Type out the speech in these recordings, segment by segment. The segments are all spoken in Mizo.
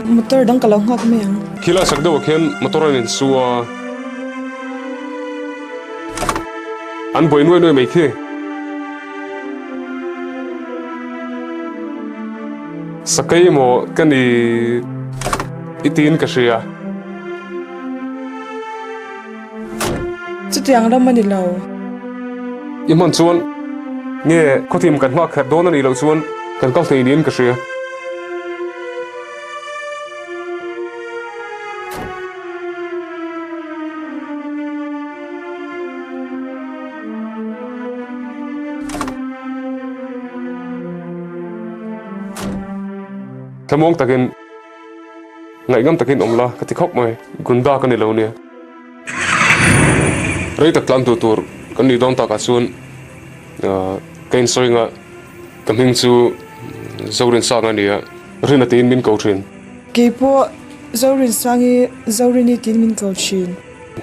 Motor dang ka lo nghak mai ang. Khilai sak deuhah khian motor a in su a. An buai nuai nuai mai khi. Sakei emaw ka ni i tiin ka hria. Chutiang ram a ni lo. I hman chuan nge khawthim kan nghak kher dawn a nih loh chuan kan kal thei niin ka hria. Thlamuang takin ngaihnawm takin awm la ka ti khawp mai, Gunda ka ni lo nia. Rei tak tlan duh tur kan nih dawn takah chuan ka insawi nga ka hming chu Zorinsanga a ni a, Rina tiin min ko thin. Keipawh Zorinsangi Zorini tiin min ko thin.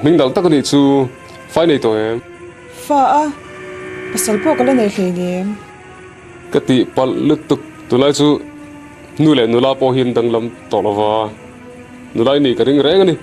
Hming dal tak a nih chu fai nei tawh em? Fa a, pasal pawh ka la nei hleinem. Ka tih palh lutuk tunlai chu nu leh nula pawh hi an danglam tawh lova, nula i nih ka ring reng a ni.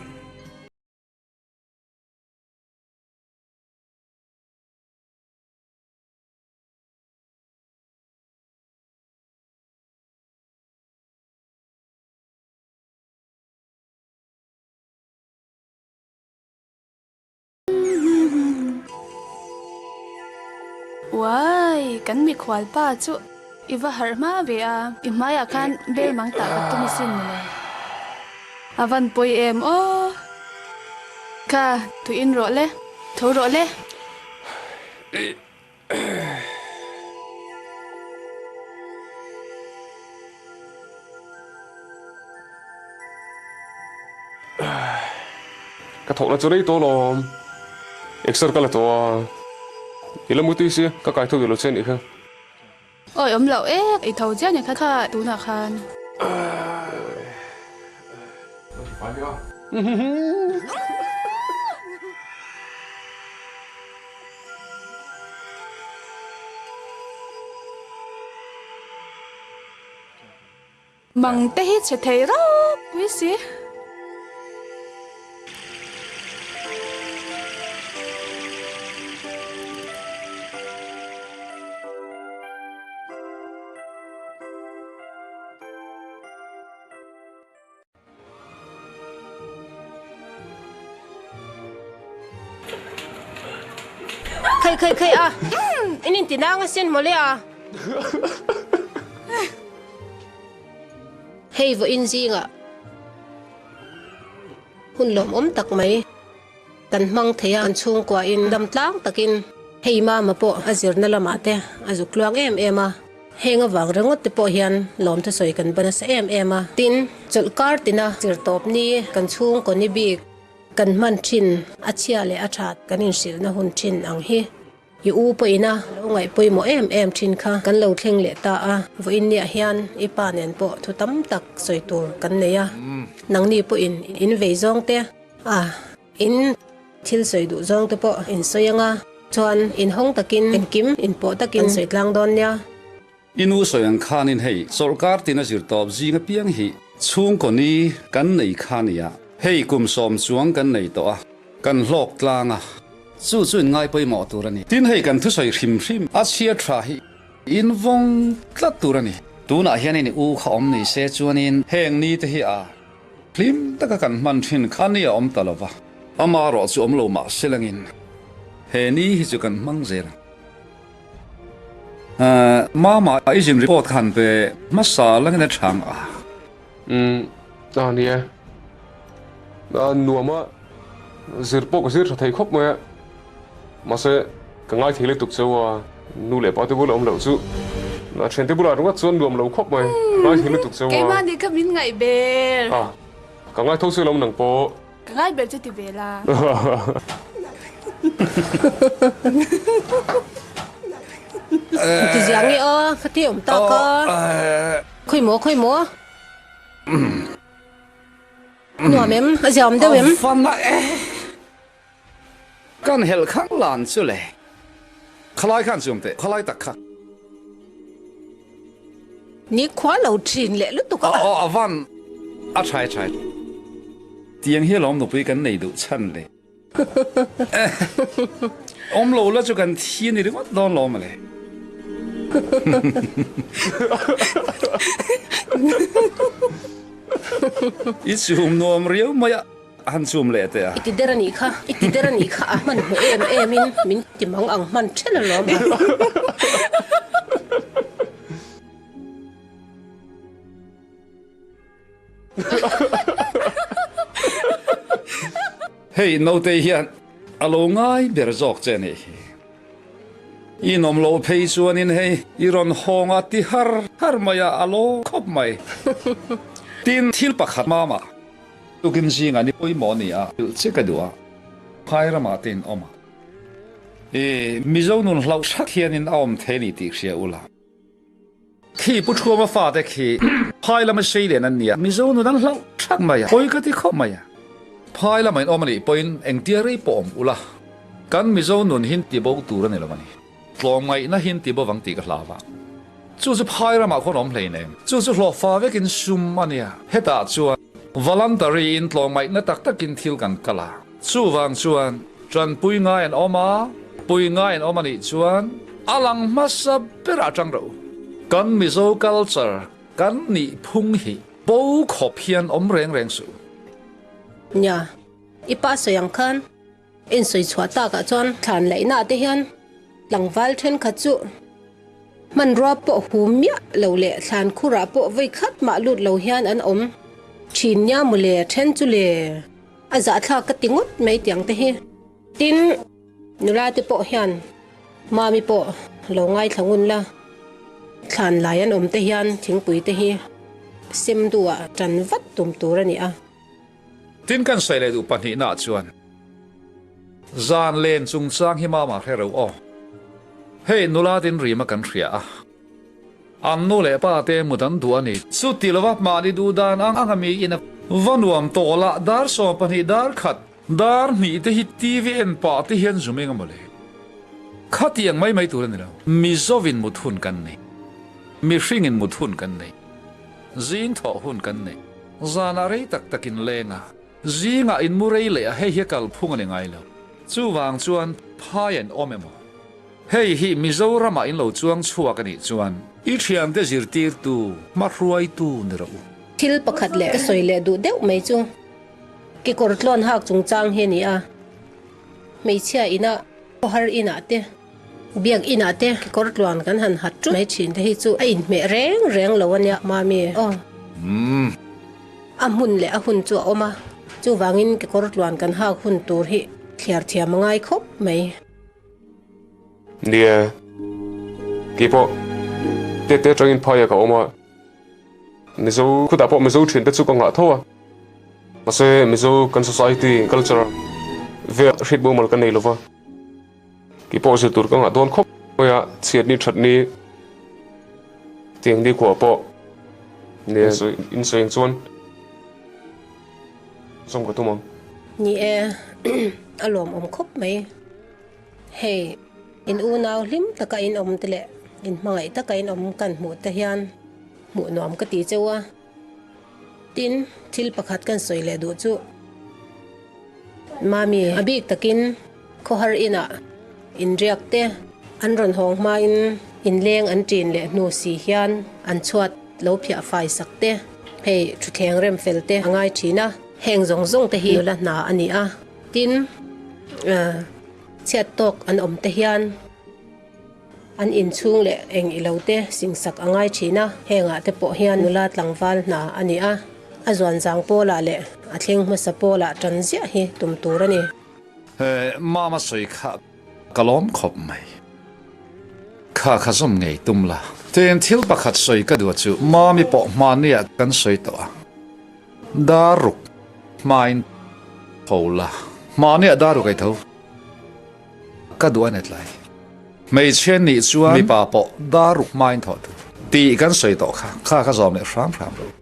Uai, kan mikhual pa chu i va harh hma ve a, i hmaiah khan bel mang tah ka tum asin mawle. A van pawi em aw. Kha, tuiin rawh le, tho rawh le. Ka thawhna chu rei tawh lawm. Exer ka la tawh a, i la muti si, ka kai tho duh lo che anih kha. Awi awm loh e, i tho chiah ni kha kha tunah khan. Mang te hi chhe thei ropui si. Khei khei khei a in in tinang asin mawle a. Hei vawiin zingah hun lawmawm tak mai kan hmang thei a, kan chhungkuain dam tlang takin hei mama pawh a zirna lamah te a zuk tluang em em a, heng avang ringawt te pawh hian lawmthu sawi kan ba nasa em em a. Tin, chawlhkar tina zirtawp ni kan chhungkaw ni bik kan hman thin a chhia leh a that kan inhrilhna hun thin ang hi. I u pawhin a lo ngaih pawimawh em em thin kha kan lo thleng leh ta a, vawiinniah hian i pa nen pawh thu tam tak sawi tur kan nei a, nangni pawhin in vei zawng te a, in thil sawi duh zawng te pawh in sawi ang a, chuan in hawng takin engkim in pawh takin an sawi tlang dawn nia. I nu sawi ang khanin hei sawrkar tina zirtawp zing apiang hi chhungkaw ni kan nei kha nia, hei kum sawm chuang kan nei tawh a, kan hlawk tlang a, chu chu in ngai pawimawh tur a ni. Tin hei kan thusawi hrim hrim a chhia tha hi in vawng tlat tur a ni. Tunah hianin i u kha awm ni se chuanin heng ni te hi a hlim taka kan hman thin kha ni a awm ta lo va, amaherawh chu awm lo mah se langin he ni hi chu kan hmang zel ang. Mama i zin report khan pe hmasa langin a chhang a. Umm a ni e. A nuam a, zir pawh ka zir tha thei khawp mai a. Mahse ka ngai thei lutuk cheu a, nu leh pa te bula awm loh chu a thiante bulah ringawt chuan nuam lo khawp mai, ka ngai thei lutuk cheu a. Keimah nih kha min ngaih ber. A, ka ngai tho chu lo nang pawh. Ka ngai ber chu ti ve la. Ti ziah nge aw, ka ti awm tak a. Khawi maw, khawi maw? Nuam em? A ziah awm deuh em? A van a e. Kan helh khang lan chu le. Khalai khan chum teh, khalai tak kha. Ni khua lo thin leh lutuk a. Aw a van. A tha e tha e. Tiang hi alawm nupui kan nei duh chhan le. Awm lo la chu kan thi a ni ringawt dawn lo mawle. I chum nuam riau mai a, a han chum leh teh a. I ti der a nih kha, i ti der a nih kha a hman hmuh em em in min ti mang ang hman then alawm a. Hei naute hian a lo ngai ber zawk che nih hi. I nawm loh phei chuanin hei i rawn hawng a ti har har mai a, a lo khawp mai. Tin, thil pakhat mama tukin zingah ni pawimawh ni a hrilh che ka duh a, phai ramah te in awm a. I Mizo nun hlauh hrak hianin a awm thei a ni tih hria ula. Khi Pu Thuama fate khi phai lama sei len an nia, Mizo nun an hlauh thak mai a, pawi ka ti khawp mai a. Phai lama in awm a nih pawhin engtia rei pawh awm ula, kan Mizo nun hin ti bo tur a ni lo a ni. Tlawmngaihna hin ti bo vang tih ka hlau a. Chu chu phai ramah khawn awm hleinem. Chu chu hlawhfa vekin sum a nia. Hetah chuan voluntary in tlawmngaihna tak takin thil kan kal a. Chuvang chuan Tanpui ngai an awm a, pui ngai an awm a nih chuan a lang hmasa berah atang rawh u. Kan Mizo culture kan nih phung hi bo khawp hian awm reng reng suh. Nia, i pa sawi ang khan en sawi chhuah takah chuan thlan laihnaah te hian tlangval thenkhat chu hmanrua pawh hum miah lo leh thlan khurah pawh vawi khat mah lut lo hian an awm thin nia mawle then chu le. A zahthlak ka ti ngawt mai tiang te hi. Tin, nula te pawh hian Mami pawh lo ngaithla ngun la, thlan lai an awm te hian thingpui te hi sem duhah tan vat tum tur a ni a. Tin, kan sawi leh duh pahnihnaah chuan zan len chungchang hi Mama hre reuh aw. Hei nula tin rima kan hria a. An nu leh pa te mut an duh a ni. Chuti lova mahni duh dan ang anga miin a va nuam tawh lah dar 12 dar khat dar hnih te hi TV en pah te hian zum eng emaw le. Khatiang mai mai tur a ni lo. Mizovin mut hun kan nei. Mihringin mut hun kan nei. Zing thawh hun kan nei. Zanah rei tak takin leng a. Zingah in mu rei leh a hei hi a kalphung a ni ngai lo. Chuvang chuan phai an awm emaw? Hei hi Mizoramah in lo chuang chhuak a nih chuan i thiante zirtirtu hmahruaitu ni rawh u. Thil pakhat leh ka sawi leh duh deuh mai chu kekawr tlawn hak chungchang hi a ni a, hmeichhia ina khawhar inah te, biak inah te kekawr tluan kan han hat ṭut mai ṭhin te hi chu a inhmeh reng reng lo a nia Mami aw. A hmun leh a hun chu a awm a, chuvangin kekawr tluan kan hak hun tur hi thliar thiam a ngai khawp mai. Nia, keipawh tete atangin phaiah ka awm a, Mizo khutah pawh Mizo thiante chu ka nghah tho a, mahse Mizo kan society culture vel hriat mumal ka nei lova, keipawh zir tur ka nghah dawn khawp mai a, chhiatni thatni tiang ni khuah pawh nia insawi ang chuan zawm ka tum ang. Ni e, a lawmawm khawp mai. Hei, in unau hlim taka in awm te leh in hmangaih taka in awm kan hmuh te hian hmuh nuam ka ti cheu a. Tin, thil pakhat kan sawi leh duh chu Mami a bik takin khawhar inah inriak te an rawn hawng hmain inleng an ṭin leh hnu si hian an chhuat lo phiah fai sak te, hei thutthleng rem fel te a ngai ṭhin a. Heng zawng zawng te hi nula hna a ni a. Tin, chhiat tawk an awm te hian an inchhung leh eng ilo te singsak a ngai thin a, hengah te pawh hian nula tlangval hna a ni a, a zuanzang pawlah leh a thleng hmasa pawlah tan ziah hi tum tur a ni. He mama sawi kha ka lawm khawp mai. Kha kha zawm ngei tum la. Tin, thil pakhat sawi ka duh chu mami pawh hmaniah kan sawi tawh a. Dar ruk hmain tho la. Mahni ah dar ruk ei tho. Ka duh a ni tlai. Hmeichhia nih chuan mipa pawh dar ruk hmain thawh tur. Tih kan sawi tawh kha. Kha kha zawm leh hram hram rawh u.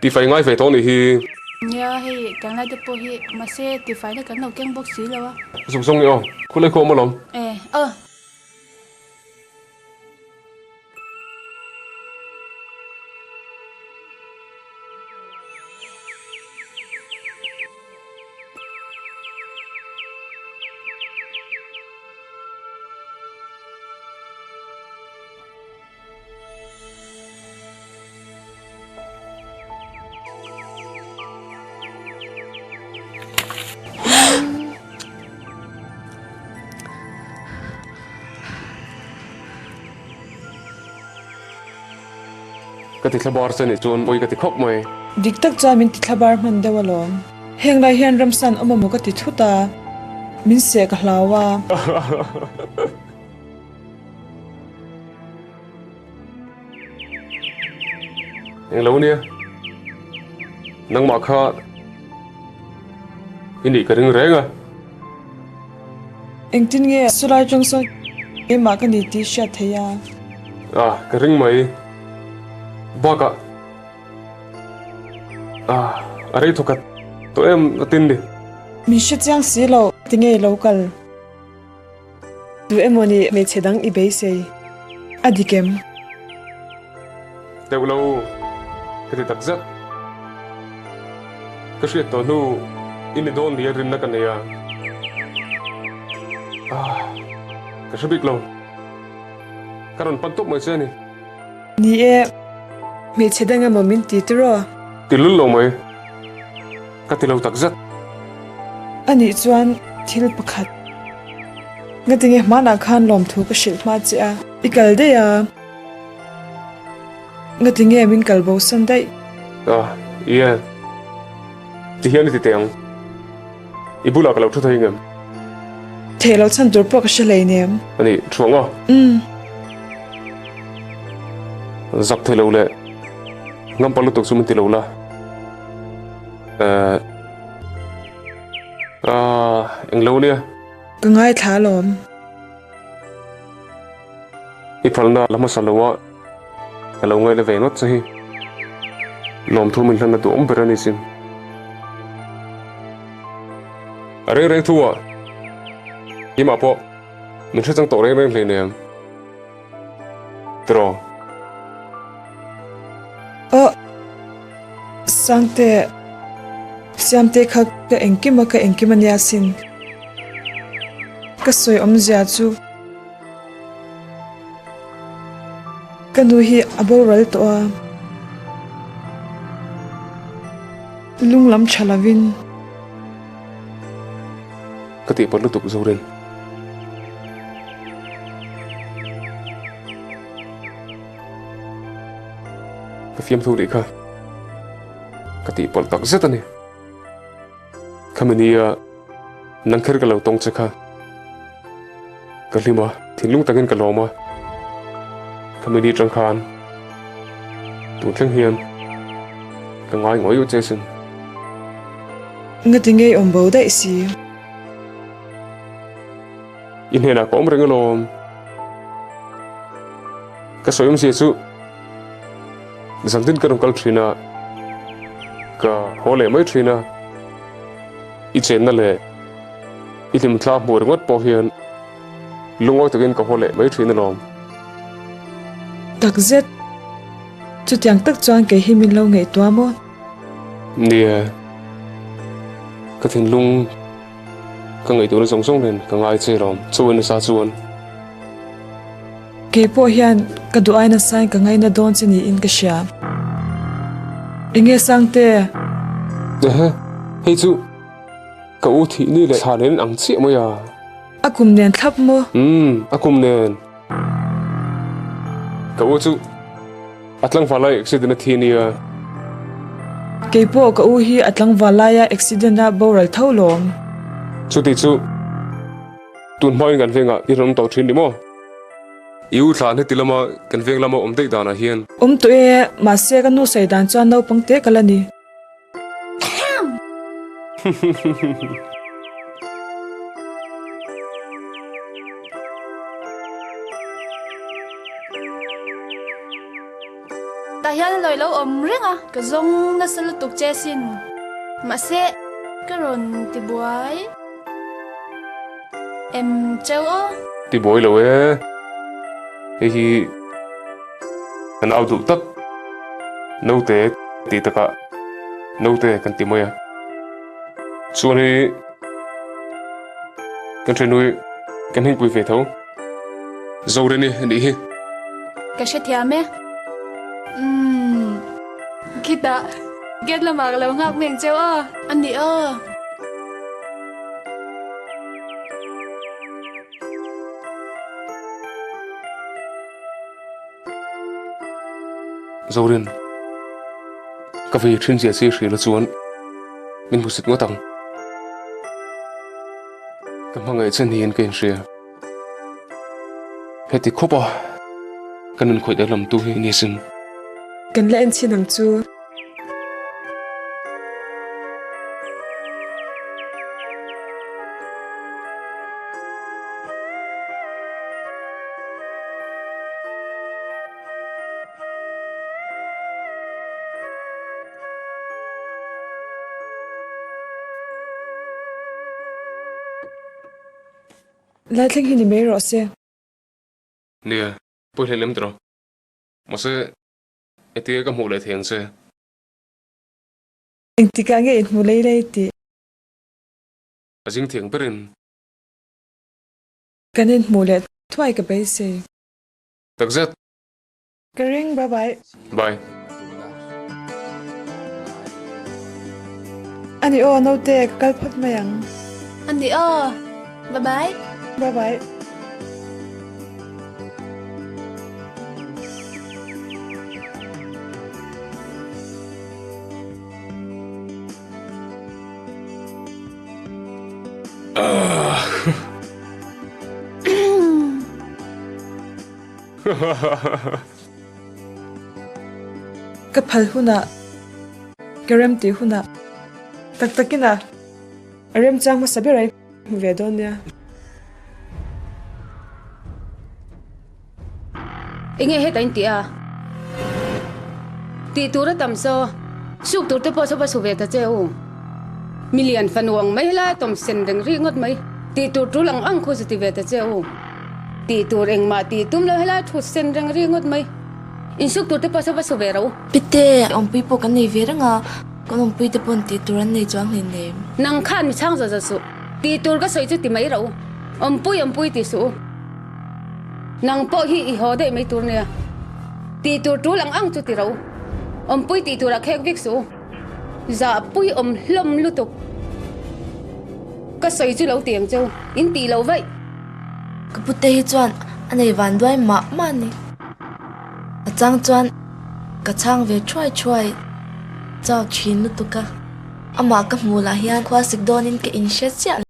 Tifai ngai ve tawh nih hi. Nia, hei kan lai te pawh hi mahse tifaina kan lo keng bawk si lo a. Zuk zawng i aw, khulai khawm alawm. E, aw. Ka ti thlabar che nih chuan pawi ka ti khawp mai. Dik tak chuan min ti thlabar hman deuh alawm. Heng lai hian ramsan awm amaw ka ti thut a, min seh ka hlau a. Englo nia, nangmah kha i nih ka ring reng a. Engtin nge chulai chang sawn keimah ka ni tih hriat theih a? A, ka ring mai. Bakah, a, a rei thawkhat tawh em atin ni. Min hre chiang si lo, tinge i lo kal? Tu emaw nih hmeichhe dang i beisei a dik em? Deuh lo, ka ti tak zet. Ka hriat tawh hnu i ni dawn nia rinna ka nei a. Ah, ka hre bik lo. Ka rawn pan tawp mai che a ni. Ni e, hmeichhe dang emaw min ti tiraw? Ti lul lo mai. Ka ti lo tak zet. Anih chuan thil pakhat. Ngatinge hmanah khan lawmthu ka hrilh hma che a. I kal daih a. Ngatinge min kal bo san daih. Ah, ie. Ti hian i ti teh ang. I bulah ka lo thu thei ngem? Theih lo chhan tur pawh ka hre hleinem. Anih, thu ang aw. Umm. Zak thei lo leh ngampa lutuk chu min ti lo la. Eh, ah, englo nia. Ka ngaithla alawm. I phalna la hmasa lo a, ka lo ngaihna ve ngawt che hi. Lawmthu min hlanna duhawm ber a ni sin. A reng reng thu ah, keimah pawh min hre chang tawh reng reng hleinem. Tiraw? Aw, Sangte, Siamte kha ka engkim a ka engkim a nia sin. Ka sawi awmzia chu ka nu hi a boral tawh a, lung lam tha lovin. Ka tihpalh lutuk Zorin. Ka fiamthu rih kha ka tihpalh tak zet a ni. Khami nia nang kher ka lo tawng che kha ka hlim a, thinlung takin ka lawm a. Khami ni atang khan tun thleng hian ka ngai ngawih u che sin. Ngati ngei awm bo daih si. I hnenah ka awm reng alawm. Ka sawi awmzia chu zantin ka rawn kal thin a, ka haw leh mai thin a, i chenna leh i hlimthla hmuh ringawt pawh hian lungawi takin ka haw leh mai thin alawm. Takzet, chutiang tak chuan kei hi min lo ngaihtuah maw? Nia, ka thinlung. Ka ngaihtuahna zawng zawng nen ka ngai che lawm, chawi nasa chuan. Kei pawh hian ka duh ai nasain ka ngaina dawn che niin ka hria. Enge Sangte? Ehe, hei chu ka u thih ni leh thla nen ang chiah mai a. A kum nen thlap maw? Umm, a kum nen. Ka u chu a tlangval laia accident a thi a nia. Kei pawh ka u hi a tlangval laia accident a boral tho lawm. Chuti chu tun hmain kan vengah i rawn awm tawh thin ni maw? I u thlan heti lama kan veng lama awm daih danah hian. Awm tawh e, mahse ka nu sawi dan chuan naupang te ka la ni. Tah hian. lo i lo awm reng a, ka zawng nasa lutuk che sin. Mahse, ka rawn ti buai em cheu aw. Ti buai lo e, hei hi kan au duh tak naute tih takah naute kan ti mai a, chuan hei kan ṭhenui kan hengpui ve tho. Zoreni a nih hi. Ka hrethiam e. Umm. Khitah gate lamah ka lo nghak meng cheu aw. A ni aw. Zorin, ka vei thin zia chi hrila chuan min hmusit ngawt ang. Ka hmangaih che niin ka inhria. Heti khawp a, ka nun khawih danglam tu hi ni sin. Kan la en chhin ang chu. Lai thleng hi ni mai rawh se. Nia, pawi hlei lem tawh. Mahse, engtikah ka hmuh leh thei ang che? Engtikah nge inhmu lei lei tih? A zing thiang berin. Kan inhmuh leh thuai ka beisei. Takzet. Ka ring, bye bye. Bye. Ani aw naute ka kal phawt mai ang. Ani aw, bye bye. Bye bye. Ka phal hunah, ka rem tih hunah tak takin a remchang hmasa ber a i hmu ve dawn nia. Enge heta in tih a? Tih tur a tam saw, suk tur te pawh saw va su ve ta che u. Milian fanu ang mai helai tawm sen reng rih ngawt mai. Tih tur tul ang ang khu zu ti ve ta che u. Tih tur engmah tih tum lo helai thut sen reng rih ngawt mai. Insuk tur te pawh saw va su ve ro. Pite, awmpui pawh kan nei ve reng a, kan awmpui te pawn tih tur an nei chuang hlei nem. Nang khan mi chhang zawh zawh suh. Tih tur ka sawi chu ti mai ro. Awmpui awmpui ti suh u. Nang pawh hi i haw daih mai tur nia. Tih tur tul ang ang chu ti ro. Awmpui tih turah khek vek suh u. Zahpui awm hlawm lutuk. Ka sawi chu lo ti ang cheu. In tih loh vaih. Ka pute hi chuan a nei van duai mah mah a ni. A chang chuan ka chhang ve thuai thuai chau thin lutuk a. Amah ka hmuh lah hian khua sik dawnin ka inhre chiah lo.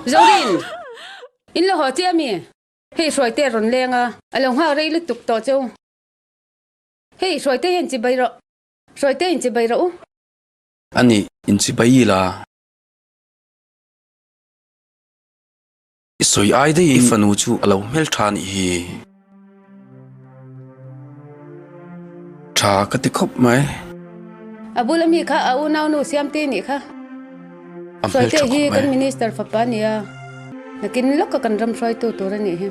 Zorin, in lo haw chiah mi? Hei Hruaite a rawn leng a, a lo nghak rei lutuk tawh cheu. Hei Hruaite hian chibai rawh, Hruaite in chibai rawh u. A nih, in chibai ila. I sawi ai daih i fanu chu a lo hmeltha nih hi. Tha ka ti khawp mai. A bula mi kha a unaunu Siamte nih kha. A hmeltha Hruaite khawp hi mai. kan minister fapa a ni a, nakin lawka kan ram hruaitu tur a nih hi.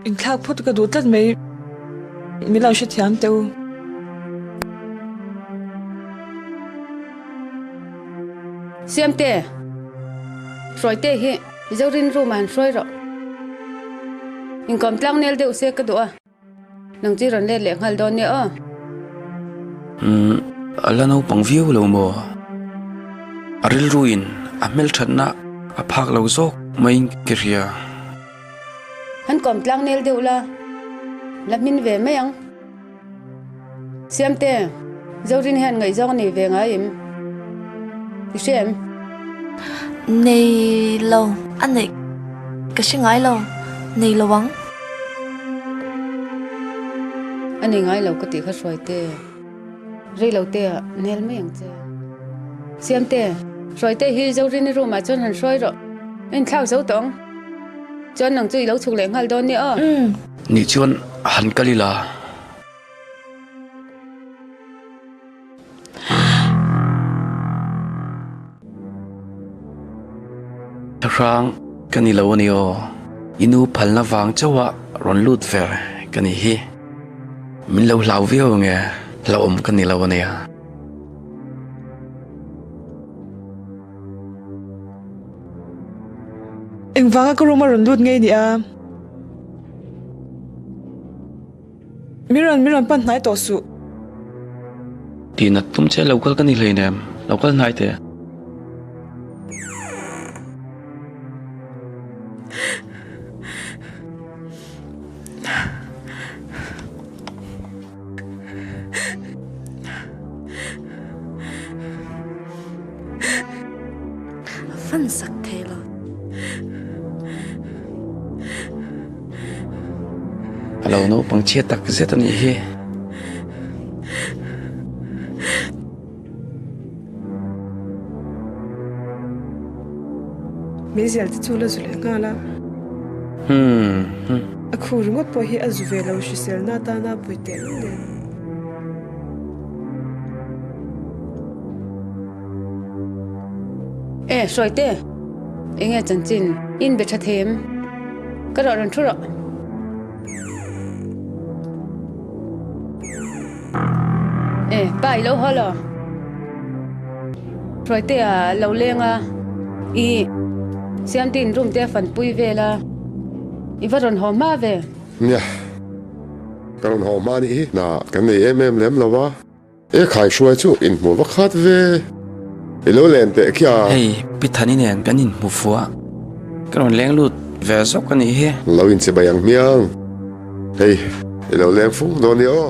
Inthlak phawt ka duh tlat mai, min lo hrethiam teh u. Siamte, Hruaite hi Zorin room ah han hruai rawh. Inkawm tlang nel deuh se ka duh a, nang chu i rawn let leh nghal dawn nia aw. Umm, a la naupang viau lo maw? A rilruin a hmelthatna a phak lo zawk maiin ka hria. Han kawm tlang nel deuh la, la hmin ve mai ang. Siamte, Zorin hian ngaihzawng a nei ve ngai em? I hria em? Nei lo, a neih ka hre ngai lo, nei lo ang. A nei ngai lo ka tih kha Hruaite. Rei lo te ah nel mai ang che. Siamte, Hruaite hi Zorini room ah chuan han hruai rawh. A inthlak zo tawh ang. Chuan nang chu i lo chhuk leh nghal dawn nia aw. Nih chuan han kal ila. Thlahrang ka ni lo a ni aw. I nu phalna vang chauha rawn lut ver ka nih hi. Min lo hlau viau ange, hlauhawm ka ni lo a nia. Engvanga ka room a rawn lut ngei nia? Mi rawn mi rawn pan hnai tawh suh. Tih nat tum che lo kal ka ni hleinem, lo kal hnai teh. Fan sak thei lo. A lo naupang chhia tak zet a nih hi. Meizial te chu la zu leh nghal a. A khu ringawt pawh hi a zu ve lo hriselna atana pui teh reng nen. E, Hruaite, enge chanchin? In be tha them. Ka rawh rawn thu rawh. E, pa i lo haw lo. Hruaite a lo leng a, i Siamtein room te a fanpui vel a, i va rawn haw hma ve. Nia, ka rawn haw hma nih hi hna kan nei em em lem lo a. E khai hruai chu inhmu va khat ve, i lo len teh khi a. Hei, Pi Thani nen kan inhmu fuh a, ka rawn leng lut ve zawk a nih hi. Lo inchibai ang hmiang, hei i lo leng fung dawn nia aw.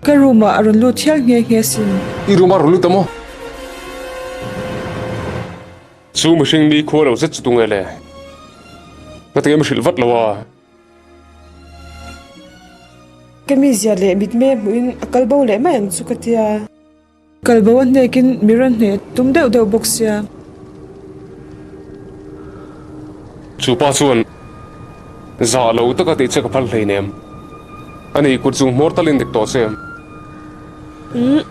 Ka room ah a rawn lut hial nghe nghe sin. I room ah a rawn lut a maw? Chu mihring ni khua lo zet chu tunge le? Ngatinge mi hrilh vat lo a? Ka mizia leh mitmei a hmuhin a kal bo leh mai ang chu ka tia. Kal bo a hnekin mi rawn hneh tum deuh deuh bawk sia. Chu pa chuan zah lo taka tih che ka phal hleinem. Ani kut chung hmawr talin dik tawh che. Umm.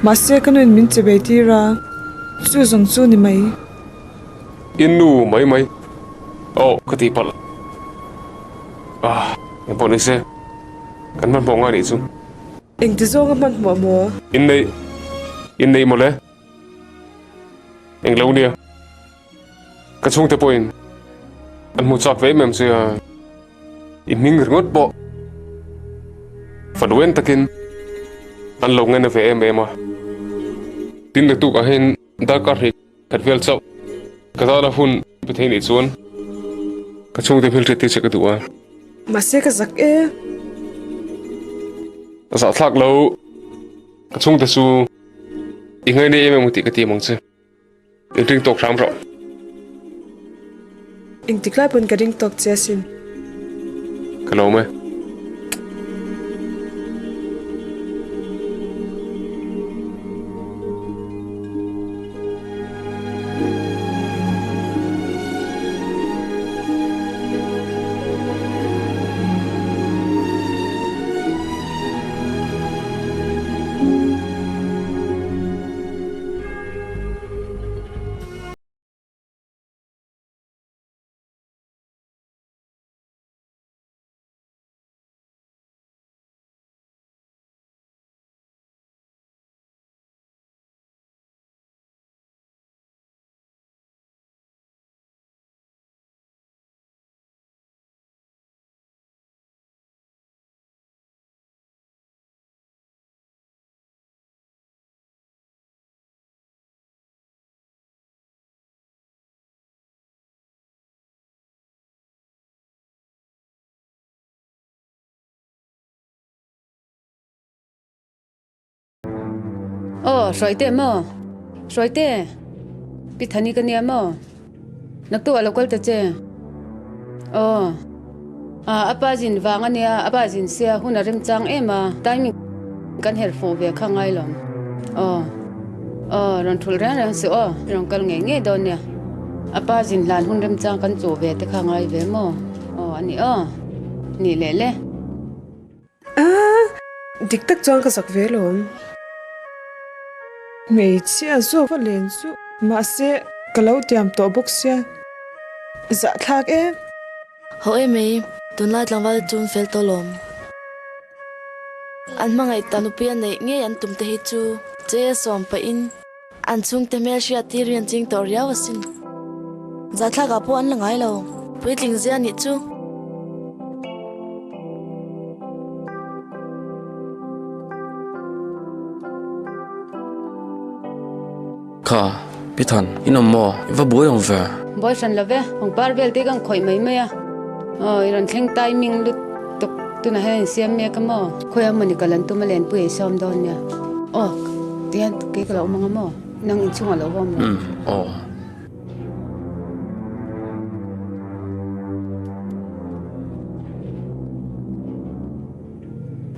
Mahse ka nuin min che bei tir a, chu zawng chu ni mai. I nu mai mai. Aw ka ti palh. Ah, engpawh ni se, kan hmanhmawh ngai nih chu. Engti zawng a hmanhmawh maw? Inneih, inneih mawle. Englo nia. Ka chhungte pawhin an hmu chak ve em em che a. I hming ringawt pawh fanu en takin an lo ngaina ve em em a. Tin lutuk ah hian darkar hnih khat vel chauh ka tana hun pe thei nih chuan ka chhungte hmelhriat tir che ka duh a. Mahse ka zak e. Zahthlak lo ka chhungte chu i ngaina em em ang tih ka ti ang che. In ring tawk hram rawh. Engtik lai pawn ka ring tawk che asin. Ka lawm e. Aw, Hruaite maw? Hruaite, Pi Thani ka nia maw? Naktuk ah lo kal ta che. Aw, a pa zin vang a nia, a pa zin sia hun a remchang em a, timing kan herh fuh ve kha ngai lo. Aw, aw, rawn thulh reng reng suh aw, rawn kal ngei ngei dawn nia. A pa zin hlan hun remchang kan chuh ve te kha ngai ve maw? Aw, a ni aw, nih leh le. Aaa, dik tak chuan ka zak ve lawm. Hmeichhia zawk va len chu mahse ka lo tiam tawh bawk sia, zahthlak em. Ho em ei, tunlai tlangval chu an fel tawh lawm. An hmangaih ta nupui a neih ngei an tum te hi chu che sawm pahin An chhungte hmel hriat tir hi an ching tawh riau asin. Zahthlakah pawh an la ngai lo. Puitling zia nih chu. Kha, Pi Than, in awm maw? I va buai awm ve. Buai hran lo ve, pangpar vel te kan khawih mai mai a. Aw, i rawn thleng timing lutuk tunah hian in siam mek a maw? Khawiah mawni kal an tum a lenpui ei sawm dawn nia. Aw, tihian kei ka lo awm ang a maw? Nang inchhungah lo va awm rawh. Umm, aw.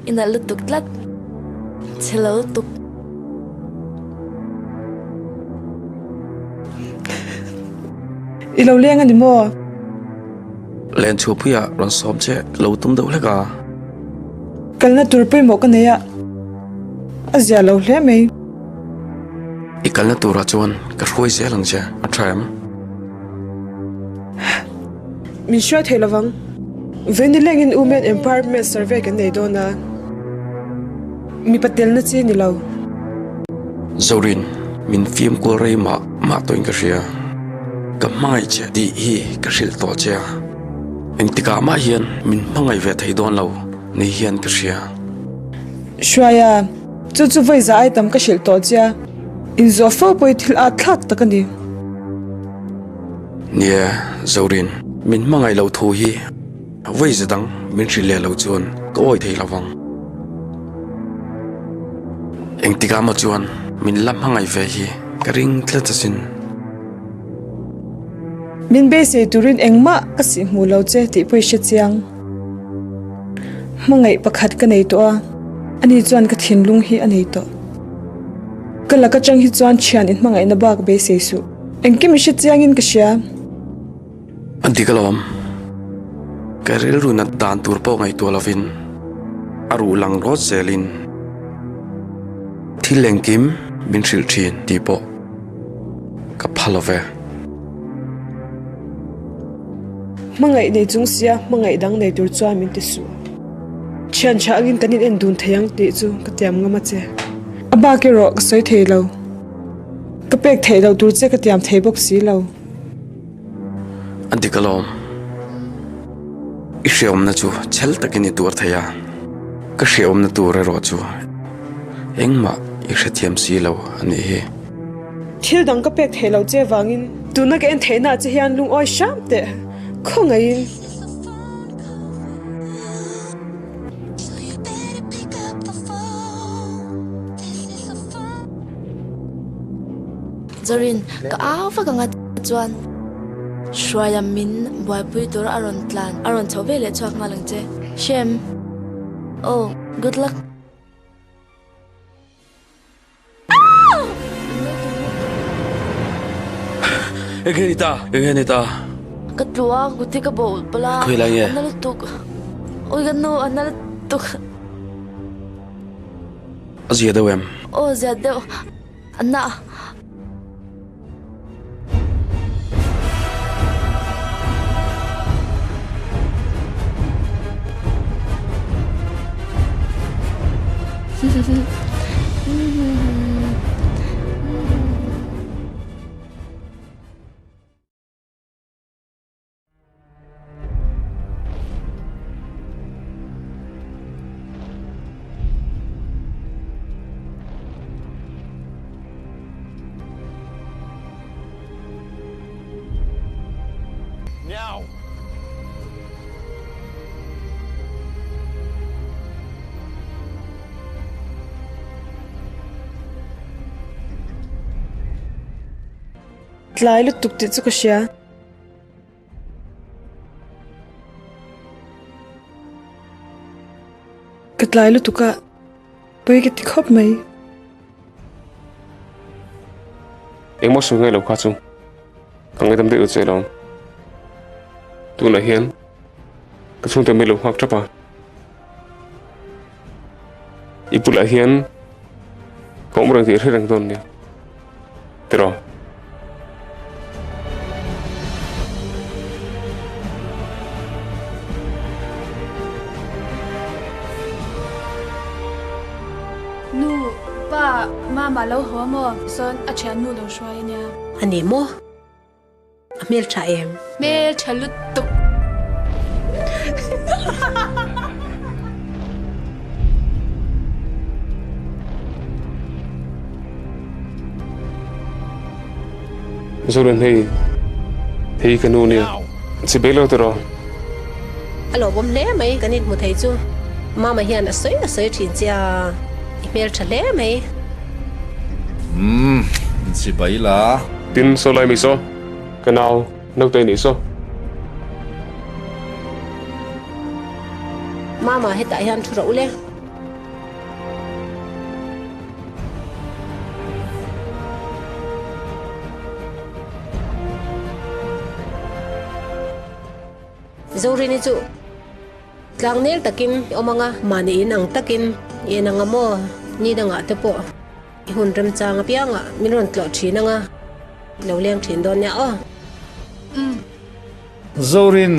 I nalh lutuk tlat, chhe lo lutuk. I lo leng a ni maw? Len chhuahpuiah rawn sawm che lo tum deuh hlek a. Kalna tur pawimawh ka nei a, a zia lo hle mai. I kalna turah chuan ka hruai zel ang che, a tha em? Min hruai thei lovang. Venilengin Women Empowerment Survey kan nei dawn a, mipa telna chi ni lo. Zorin, min fimkual rei mah mah tawhin ka hria. Ka hmangaih che tih hi ka hrilh tawh che a, engtikah mah hian min hmangaih ve thei dawn lo ni hian ka hria. Hruaia, chu chu vawi za ai tam ka hrilh tawh che a, inzawh fo pawh hi thil at thlak tak a ni. Nia, Zorin, min hmangaih loh thu hi vawi za dang min hrilh leh loh chuan ka awi thei lo vang. Engtikah maw chuan min la hmangaih ve hi ka ring tlat asin. Min beisei turin engmah ka sih hmuh lo che tih pawh i hre chiang. Hmangaih pakhat ka nei tawh a, ani chuan ka thinlung hi a nei tawh. Ka lak atang hi chuan thian in hmangaihna bak beisei suh. Engkim i hre chiangin ka hria. A dik alawm. Ka rilru nat dan tur pawh ngaihtuah lovin a ruh lang rawt zelin thil engkim min hrilh thin tih pawh ka pha lo ve. Hmangaih nei chung sia hmangaih dang nei tur chuan min ti suh. Thian tha angin kan in en dun thei ang tih chu ka tiam ngam a che. A bak erawh ka sawi thei lo. Ka pek theih loh tur che ka tiam thei bawk si lo. A dik alawm. I hreawmna chu chhel takin i tuar thei a, ka hreawmna tur erawh chu engmah i hrethiam si lo a nih hi. Thil dang ka pek theih loh che vangin tuna ka en theihna ah che hian lungawi hram teh khawngaihin. Zorin, ka au vak anga chuan Hruaia min buaipui tura a rawn tlan, a rawn chho ve leh chhuak nghal ang che. Shem, Oh, good luck. Enge ni ta? Enge ni ta? Ka tlu a, kuti ka bawh palh a. Khawi lai nge? A na lutuk. Ui ka nu, a na lutuk. A zia deuh em? Aw, zia deuh. A na. Tlai lutuk tih chu ka hria. Ka tlai lutuk a, pawi ka ti khawp mai. Engmaw sawi ngai lo kha chu ka ngaidam daih lo che alawm. Tunah hian ka chhungte mai lo nghak tap a. I bulah hian ka awm reng tih i hre reng dawn nia. Tiraw? Nu, pa, mama lo haw maw? Sawn a thiannu lo hruai a nia. A ni maw? A hmel tha em? Hmel tha lutuk. Zorin hei hei ka nu nia chi bek lo tiraw. A lawmawm hle mai kan inhmu thei chu. Mama hian a sawi a sawi thin che a, i hmel tha hle mai. Umm, chibai la. Tin, saw lai mi saw, ka nau naute nih saw. Mama, hetah hian thu rawh u le. Zorini chu tlangnel takin i awm ang a, mahni in ang takin i en ang a maw? Ni dangah te pawh. I hun remchang apiangah min rawn tlawh thin anga lo leng thin dawn nia aw. Umm. Zorin,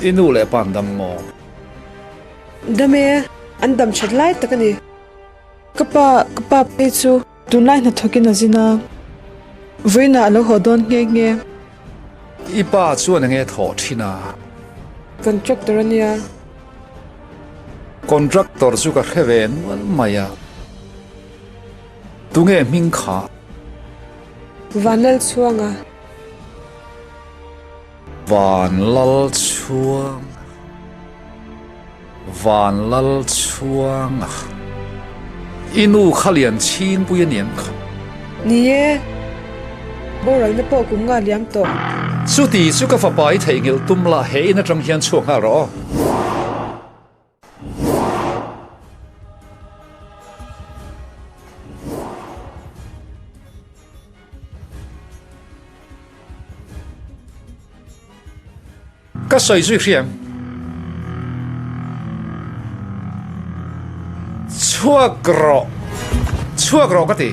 i nu leh pa an dam maw? Dam e, an dam that lai tak a ni. Ka pa, ka pa phei chu tunlai hnathawkin a zin a, vawiinah a lo haw dawn nghe nghe. I pa chuan enge thawh thin a? Contractor a nia. Contractor chu ka hre ve nual mai a. Tunge hming kha? Vanlalchhuanga. Vanlalchhuanga. Vanlalchhuanga. I nu kha lian chhingpui a ni em kha? Ni e, boralna pawh kum nga liam tawh. Chuti chu ka fapa i theihnghilh tum la, he in atang hian chhuak nghal rawh aw. Ka sawi zui hriam. Chhuak rawh. Chhuak rawh ka ti.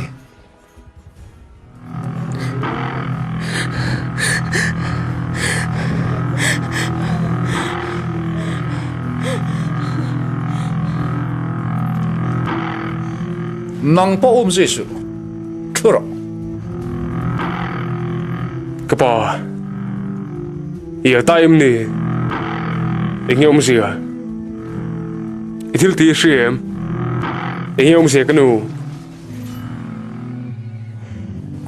Nang pawh um zui suh. Thu rawh. Ka pa. I a ta em ni? Eng nge awmzia? I thil tih i hria em? Eng nge awmzia ka nu?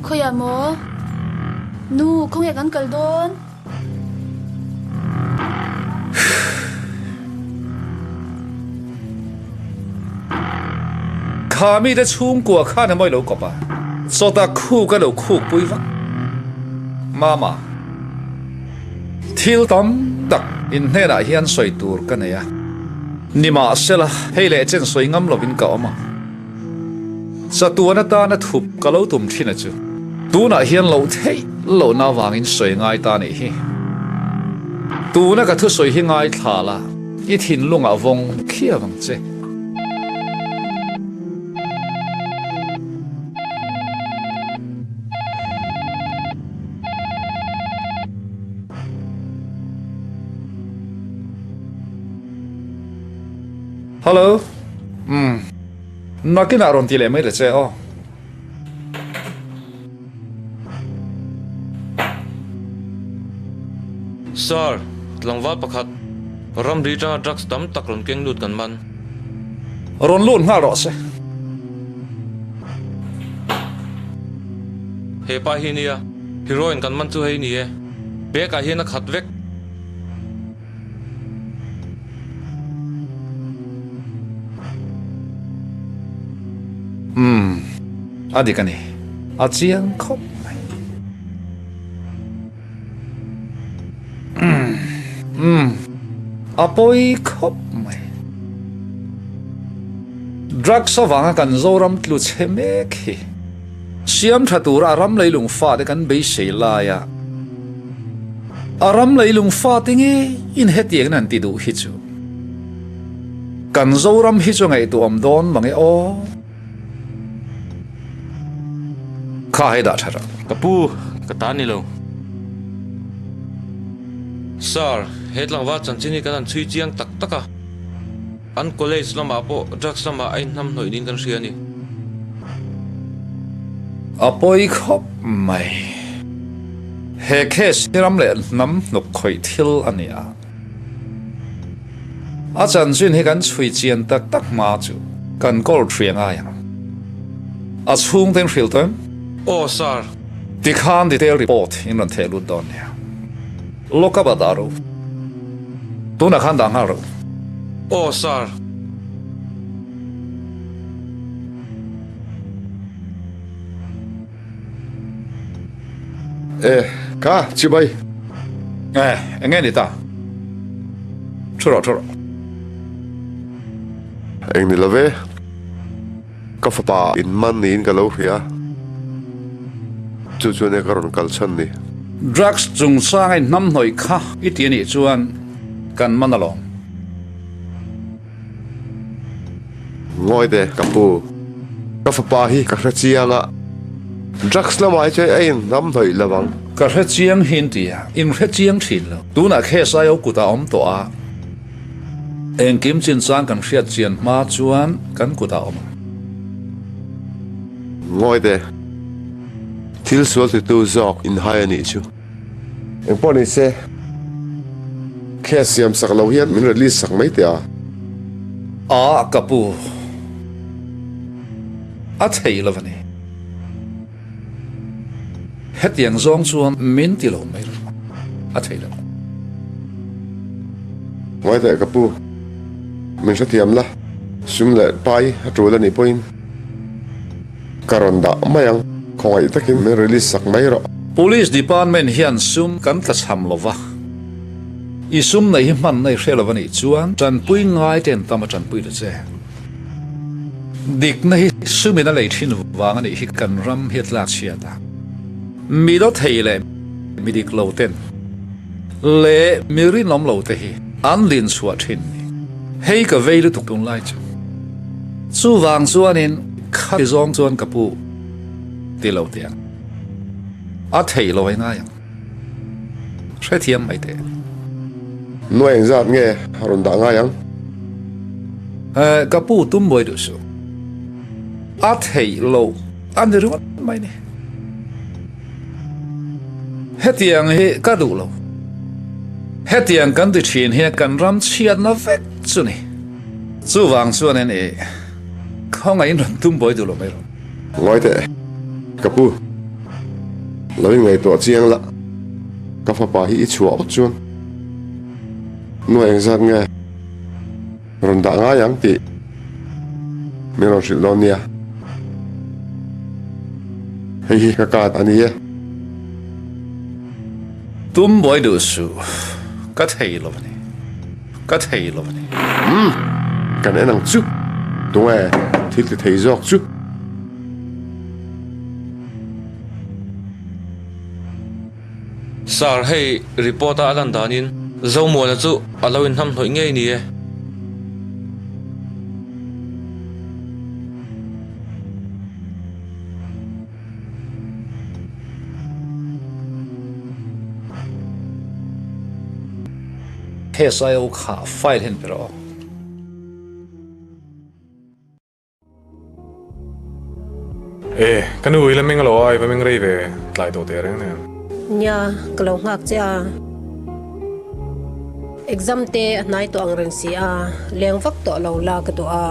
Khawiah maw? Nu, khawnge kan kal dawn? Kha mite chhungkua khan emaw i lo kawp a, chawta khuk a lo khuk pui vak. Mama. Thil tam tak in hnenah hian sawi tur ka nei a, nimahsela hei leh chen sawi ngam lovin ka awm a. Chatuan atana thup ka lo tum thin a chu tunah hian loh theih lohna avangin sawi ngai ta nih hi. Tuna ka thusawi hi ngaithla la, i thinlungah vawng khiau ang che. Hello, umm, nakinah rawn ti leh mai ta che aw. Sir, tlangval pakhat ramri atanga drugs tam tak rawn keng lut kan man. Rawn lut nghal rawh se. He pa hi nia, heroin kan man chu hei ni e. Bag ah hian a khat vek. Umm, a dik a ni. A chiang khawp mai. Umm, umm, a pawi khawp mai. Drugs avanga kan Zoram tlu chhe mek hi siam tha tura a ram leilung fate kan beisei laia a ram leilung fate nge in hetiang an ti duh hi chu kan Zoram hi chu ngaihtuah awm dawn mange aw. Kha hei dah tha rawh. Ka pu, ka ta ni lo. Sir, he tlangval chanchin hi kan han chhui chiang tak tak a. An college lamah pawh drugs lamah a inhnam hnawih niin kan hria a ni. A pawi khawp mai. He case hi ram leh hnam hnuk khawih thil a ni a. A chanchin hi kan chhui chian tak tak hma chu kan kawl ṭhia ngai ang. A chhungte in hrilh tawh em? Aw sir. Tikhan detail report in rawn theh lut dawn nia. Lock up a dah ro. Tunah khan dah nghal ro. Aw sir. E, ka, chibai. E, eng nge ni ta? Thu rawh, thu rawh. Eng ni lo ve. Ka fapa in man niin ka lo hria. Chu chuan e ka rawn kal chhan ni. Drugs chungchanga in hnamhnawih kha i ti anih chuan kan man alawm. Ngawi teh ka pu. Ka fapa hi ka hre chiang a, drugs lamah hi chuan a in hnamhnawih lo ang. Ka hre chiang hi in ti a, in hre chiang thin lo. Tunah case aio kutah a awm tawh a, engkim chinchang kan hriat chian hma chuan kan kutah a awm ang. Ngawi teh, thil sual titu zawk inhai a nih chu. Engpawh ni se, case siam sak lo hian min release sak mai teh a. A ka pu, a thei lo a ni. Hetiang zawng chuan min ti lo mai rawh, a thei lo. Ngawi teh ka pu, min hrethiam la, sum leh pai a tul a nih pawhin. Ka rawn dah mai ang, khawngaih takin min release sak mai rawh. Police department hian sum kan tlachham lo va, i sum neih hi hmanna i hre lo a nih chuan tanpui ngai te an tam a tanpui ta che. Dikna hi sumin a lei thin vang a nih hi kan ram hi a tlak chhiat a, mi dawthei leh mi dik lo ten leh mi rinawm lo te hi an lin chhuah thin ni. Hei ka vei lutuk tunlai chu. Chuvang chuanin khati zawng chuan ka pu ti lo teh ang. A theih lo ai ngai ang. Hrethiam mai teh. Nuai engzat nge a rawn dah ngai ang? Eh, ka pu tum buai duh suh. A theih loh a ni ringawt mai ni. Hetiang hi ka duh lo. Hetiang kan ti thin hian kan ram chhiatna vek chu ni. Chuvang chuan in i khawngaih in rawn tum buai duh lo mai rawh. Ngawi teh, ka pu. Lo in ngaihtuah chiang la, ka fapa hi i chhuah phawt chuan nuai engzat nge rawn dah ngai ang tih min rawn hrilh dawn nia. Hei hi ka card a ni e. Tum buai duh suh, ka thei lo a ni. Ka thei lo a ni. Umm, kan en ang chu. Tunge thil ti thei zawk chu? Sir, hei report a a lan danin Zomuana chu a lo inhnamhnawih ngei ni e. SIO kha file hian pe rawh aw. E, ka nu i la meng lo a, i va meng rei ve tlai tawh teh reng nen. Nia, ka lo nghak che a. Exam te a hnai tawh ang reng si a, leng vak tawh lo la ka duh a.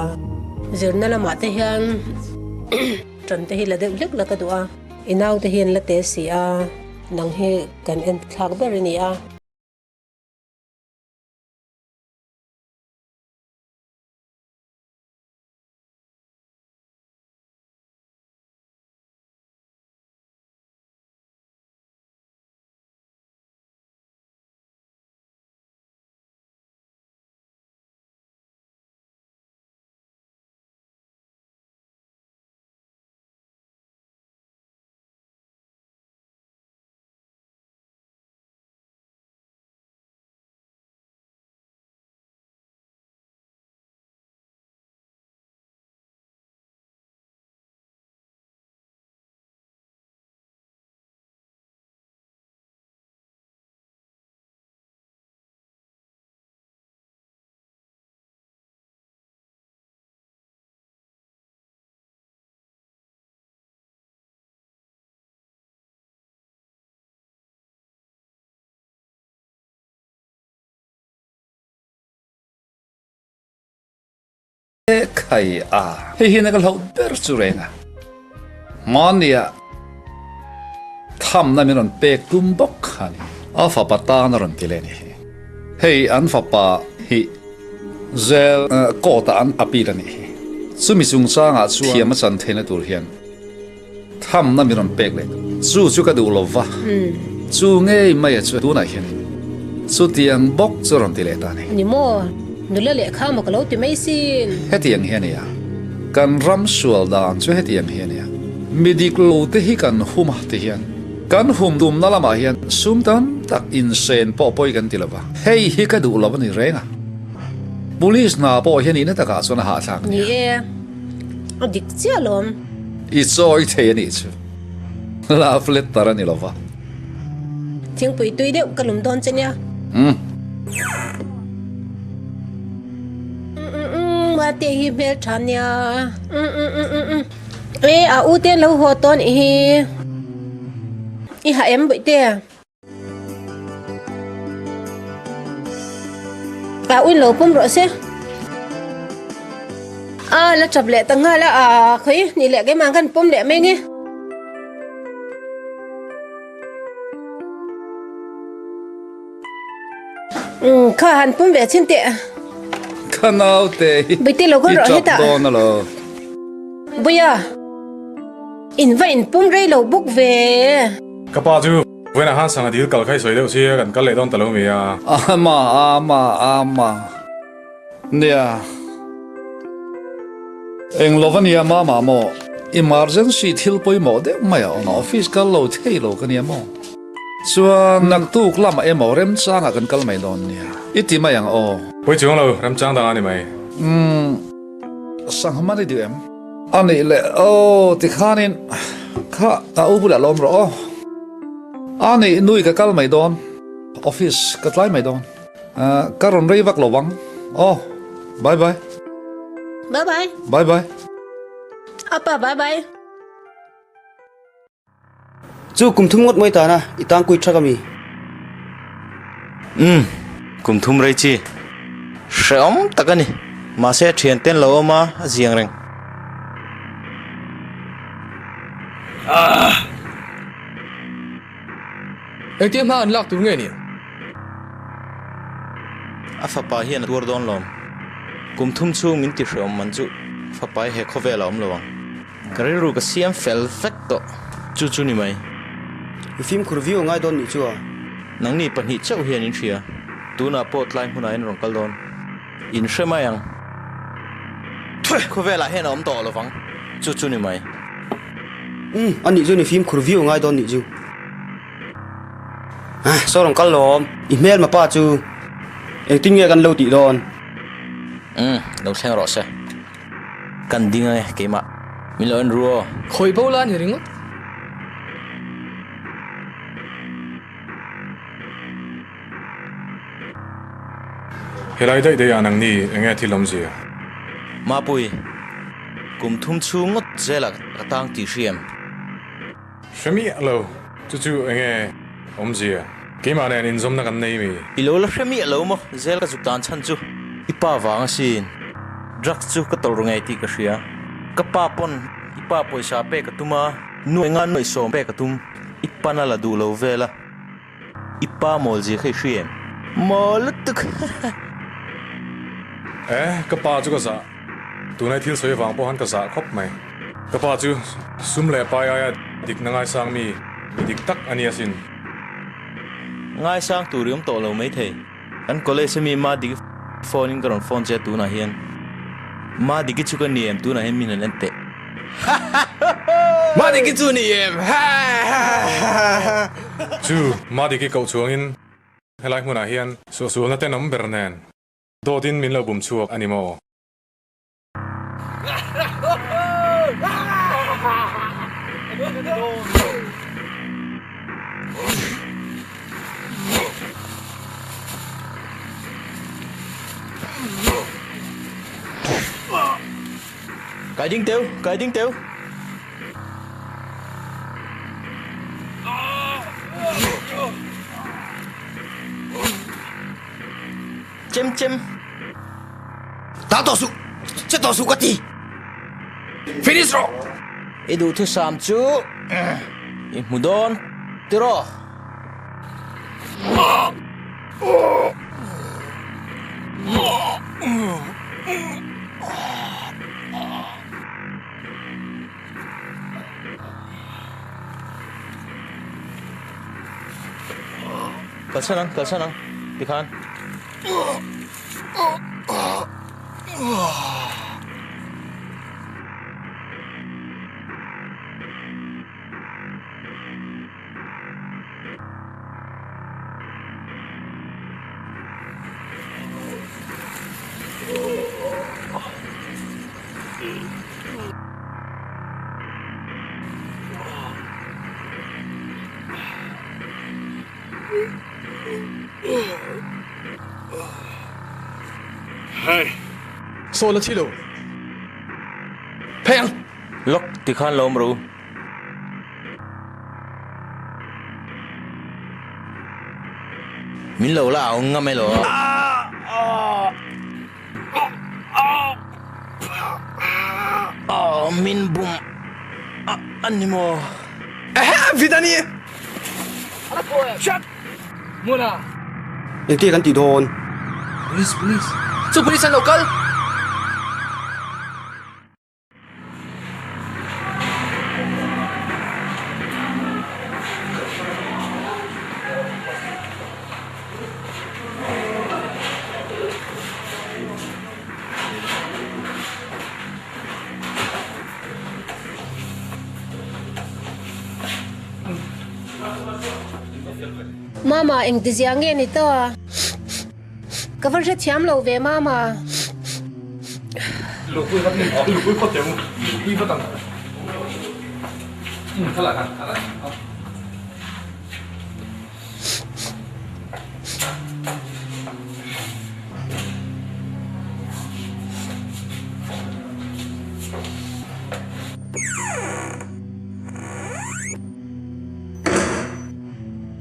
Zirna lamah te hian Ṭan te hi la deuh hlek la ka duh a. I naute hi an la te si a, nang hi kan en thlak ber i ni a. Khai a, hei hian ka hlauh ber chu reng a. Mahnia thamna min rawn pek tum bawk kha a ni. A fapa tan a rawn ti leh a ni hi. Hei an fapa hi Zel court ah an appeal a nih hi. Chumi chungchangah chuan thiam a chan theihna tur hian thamna min rawn pek leh. Chu chu ka duh lo va, chu ngei mai a chu tunah hian chutiang bawk chu a rawn ti leh ta a ni. Ni maw? Nula lehkha maw ka lo ti mai sin. Hetiang hi a nia. Kan ram sual dan chu hetiang hi a nia. Mi dik lo te hi kan hum a ti hian kan hum tumna lamah hian sum tam tak insen pawh pawi kan ti lo va. Hei hi ka duh lo a ni reng a. Police hna pawh hian ina takah chuan a hahthlak nia. Ni e, a dik chiah lawm. I chawi thei a nih chu. Love letter a ni lo va. Thingpui tui deuh ka lum dawn che nia. Umm. Umm Mate hi hmel tha nia. Umm umm umm umm. E a u te an lo haw tawn i hi. I ha em bawih te. A uin lo pawm rawh se. A la chap leh ta nghal a, a khawi ni leh keimah khan pawm leh mai nge. Umm kha han pawm ve chhin teh. Ka naute hi Bawihte lo kal i rawh chap hetah. dawn a lo. Bawia. In va inpum rei lo bawk ve. Ka pa chu vawiinah khan sangha dil kal kha i sawi deuh sia, kan kal leh dawn ta lo mi a. Ama, ama, ama. Nia. Eng lo va nia mama maw? Emergency thil pawimawh deuh mai a awm a, office kal lo thei lo ka nia maw? Chuan naktuk lamah emaw remchangah kan kal mai dawn nia. I ti mai ang aw. Pawi chuang lo, remchang dang a ni mai. Umm, sangha man i duh em? A nih leh aw, tikhanin kha ka u bulah lawm rawh aw. A nih nui ka kal mai dawn, office ka tlai mai dawn. Ka rawn rei vak lo ang aw, bye bye. Bye bye. Bye bye. Apa bye bye. Chu kum thum ngawt mai tana i tangkui thak a mi? Umm, kum thum rei chi. Hrehawm tak a ni. Mahse thian ten lo awm a, a ziang reng. Engtia hma an lak tur nge ni? A fapa hian a tuar dawn lawm. Kum thum chhung min ti hrehawm man chu fapa hi he khawvel a awm lo ang. Ka rilru ka siam fel vek tawh. Chu chu ni mai. I fimkhur viau ngai dawn nih chu a. Nangni pahnih chauh hian in hria. Tunah pawh tlai hmunah in rawn kal dawn. In hre mai ang. Khawvelah hian a awm tawh lovang. Chu chu ni mai. Umm, a nih chuan i fimkhur viau ngai dawn nih chu. Saw rawn kal lawm. I hmelma pa chu engtin nge kan lo tih dawn? Umm, lo thleng rawh se. Kan ding ange keimah. Min lo en ru aw. Khawi bo la ni ringawt. Helai daih daih ah nangni eng nge thil awmzia? Mapui, kum thum chhung ngawt zelah ka tang tih hriam. Hre miah lo, chu chu eng nge awmzia? Keimah nen inzawmna kan nei mi? I lo la hre miah lo maw? Zel ka zuk dan chhan chu i pa vang asin. Drugs chu ka tawlh ru ngei tih ka hria. Ka pa pawn i pa pawisa pek a tum a, nuai nga nuai sawm pek a tum. I pan a la duh lo vel a. I pa mawl zia kha i hria em? Mawl lutuk! E, ka pa chu ka zah. Tunai thil sawi avang pawh han ka zah khawp mai. Ka pa chu sum leh pai aia dikna ngaisang mi, mi dik tak a ni asin. Ngaisang tur i awm tawh lo maithei. Kan college ami Madiki phone in ka rawn phone che a tunah hian. Madiki chu ka ni em tunah hian min han en teh. Madiki chu ni em? Chu Madiki koh chuangin helai hmunah hian suahsualna tenawm ber nen dawtin min lo bum chhuak a ni maw? Kai ding teu, kai ding teu. Chem chem. Ta tawh suh, che tawh suh ka ti. Finish rawh. I duhthusam chu i hmu dawn tiraw? Kalsan ang, kalsan ang. Tikhan. Saw la thi lo. Phei ang. Lawk tikhan lo awm rawh u. Min lo la au ngam elaw. Min bum a ni maw? Vidani! Shut! Muna! Engtia kan tih dawn? Police, police! Chu police an lo kal! Mama, engtizia nge ni ta? Ka va hrethiam lo ve Mama.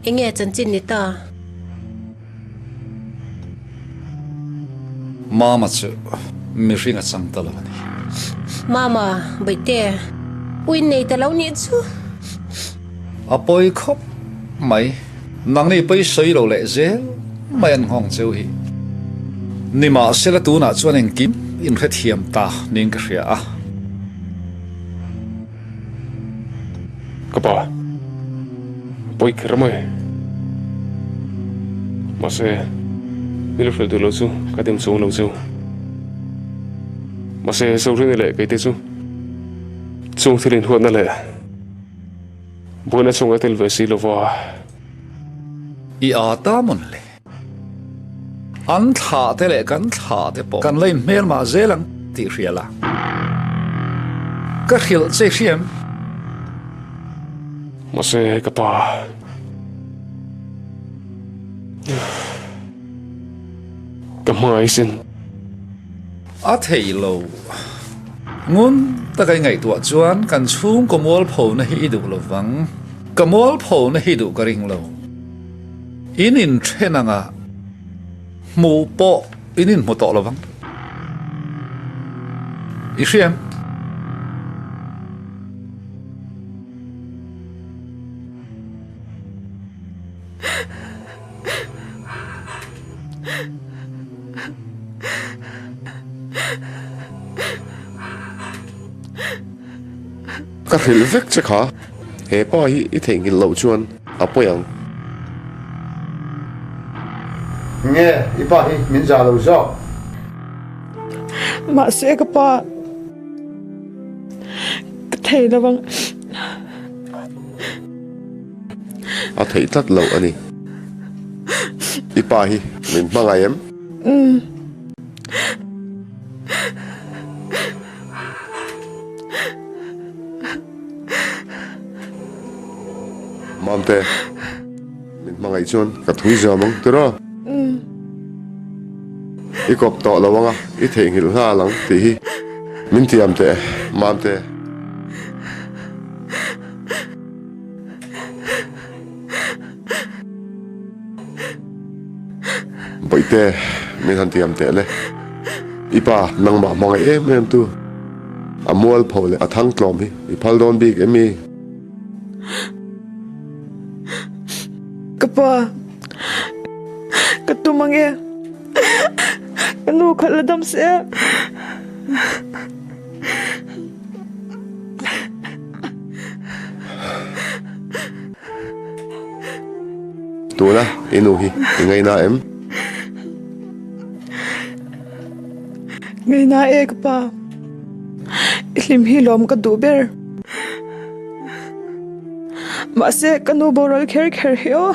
Enge chanchin ni ta? Mama chu mihring a chang ta lo a ni. Mama, Baihte, u innei ta lo nih chu. A pawi khawp mai. Nangni pawi sawi lo leh zel mai an nghawng cheu hi. Nimahsela tunah chuan engkim inhrethiam ta niin ka hria a. Ka pa, pawi kher mai. Mahse, ni lo hrilh duh lo chu ka dem chuang lo cheu. Mahse, Zorini leh keite chu chung thil inhuatna leh buaina chung a tel ve si lova. I aa ta mawn le. An thlah te leh kan thlah te pawh kan la inhmel mah zel ang tih hria la. Ka hrilh che hriam. Mahse ka pa. Ka hmangaih sin. A thei lo. Ngun taka i ngaihtuah chuan kan chhungkaw mualphona hi i duh lo vang. Ka mualphona hi duh ka ring lo. In inthen anga hmuh pawh in inhmu tawh lo vang. I hria em? Ka hrilh vek che kha, he pa hi i theihnghilh loh chuan a pawi ang. Nge i pa hi min zah lo zawk? Mahse ka pa ka thei lo ang. A theih tlat loh a ni. I pa hi min hmangaih em? Umm. Mamte, min hmangaih chuan ka thui zam ang tiraw? I kawp tawh lo anga i theihnghilh nghal ang tih hi min tiam teh Mamte. Bawihte, min han tiam teh le. I pa nangmah hmangaih em em tu, a mualpho leh a thangtlawm hi i phal dawn bik em mi? Ka pa, ka tum ange. Ka nu khalh la dam se. Tuna i nu hi i ngaina em? Ngaina e ka pa. I hlim hi lawm ka duh ber. Mahse ka nu boral kher kher hi aw.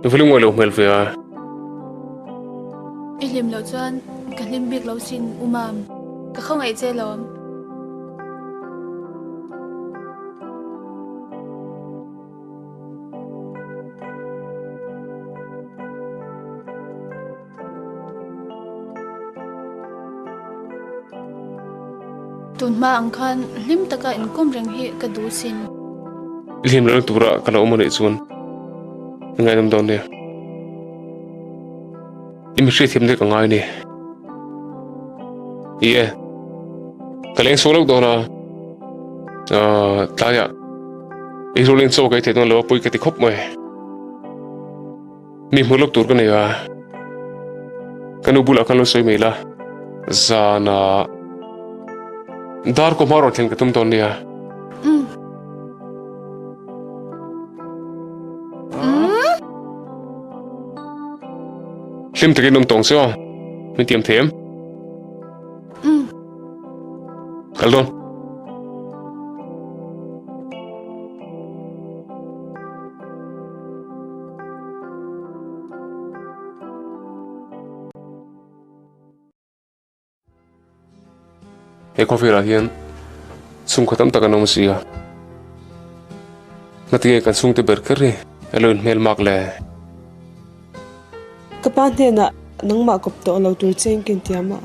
I va lungawi lo hmel ve a. I hlim loh chuan ka hlim bik lo sin u Mam. Ka khawngaih che lawm. Tun hma ang khan hlim taka inkawm reng hi ka duh sin. I hlim lohna tura ka lo awm a nih chuan i ngaihnawm dawn nia. I mi hriatthiam te ka ngai a ni. I e, ka leng suak loh dawn a, tlaiah i rualin chaw ka ei theih dawn lo a pawi ka ti khawp mai. Mi hmu lawk tur ka nei a, ka nu bulah khan lo sawi mai la, zanah dar kaw hma rawn thlen ka tum dawn nia. Hlim takin awm tawng che aw, min tiam thei em? Kal dawn. He khawvelah hian chhungkhaw tam tak an awm si a, ngatinge kan chhungte ber kher hi a lo inhmel mak le? Ka pa hnenah nangmah kawp tawh lo tur che in ka intiam a,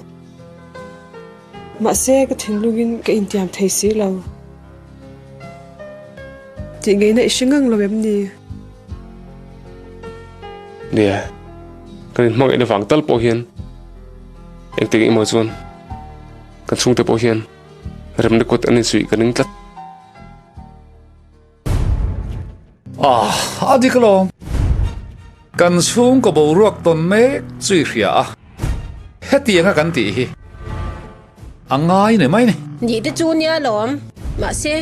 mahse ka thinlungin ka intiam thei si lo. Tih ngeina i hre ngang lo em ni? Nia, kan inhmangaihna vang tal pawh hian engtik emaw chuan kan chhungte pawh hian remna kut an insuih ka ning tlat. Ah, a dik alawm. Kan chhungkaw boruak tawn mek chu i hria a, hetianga kan tih hi a ngai ni mai ni. Nih te chu nia lawm, mahse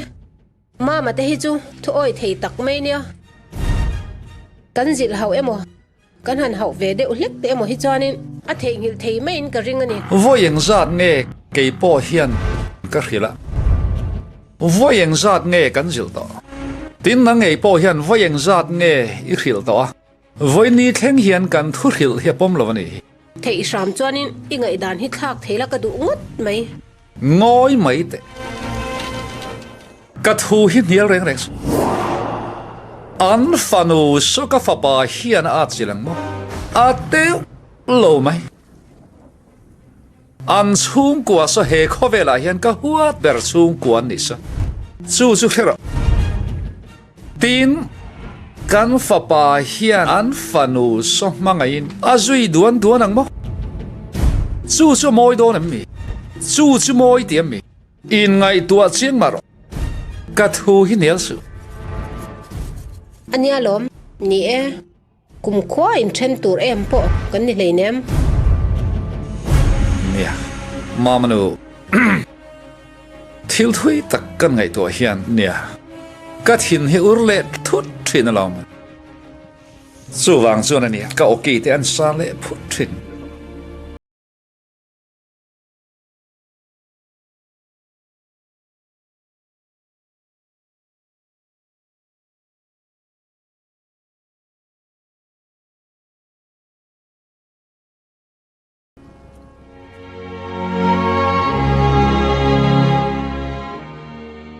Mama te hi chu thu awi thei tak mai nia. Kan zilh hauh emaw, kan han hauh ve deuh hlek te emaw hi chuanin a theihnghilh thei maiin ka ring a ni. Vawi engzat nge kei pawh hian ka hrilh a, vawi engzat nge kan zilh tawh? Tin nang ngei pawh hian vawi engzat nge i hrilh tawh a, vawi ni thleng hian kan thu hrilh hi a pawm lo a ni. Theih hram chuanin i ngaihdan hi thlak thei la ka duh ngawt mai. Ngawi mai teh. Ka thu hi hnial reng reng suh. An fanu saw ka fapa hian a at zil ang maw? A teuh lo mai. An chhungkua saw he khawvelah hian ka huat ber chhungkua an nih saw. Chu chu hre rawh. Tin, kan fapa hian an fanu saw hmangaihin a zui duan duan ang maw? Chu chu mawi dawn em mi? Chu chu mawi ti em mi? Inngaihtuah chiang mah rawh. Ka thu hi hnial suh. A nia lawm, ni e. Kum khua in then tur em pawh kan ni hleinem. Nia, Mamanu, thil thui tak kan ngaihtuah hian nia, ka thin hi ur leh thut thin alawm. Chuvang chuan a nia, ka awki te an sa leh phut thin.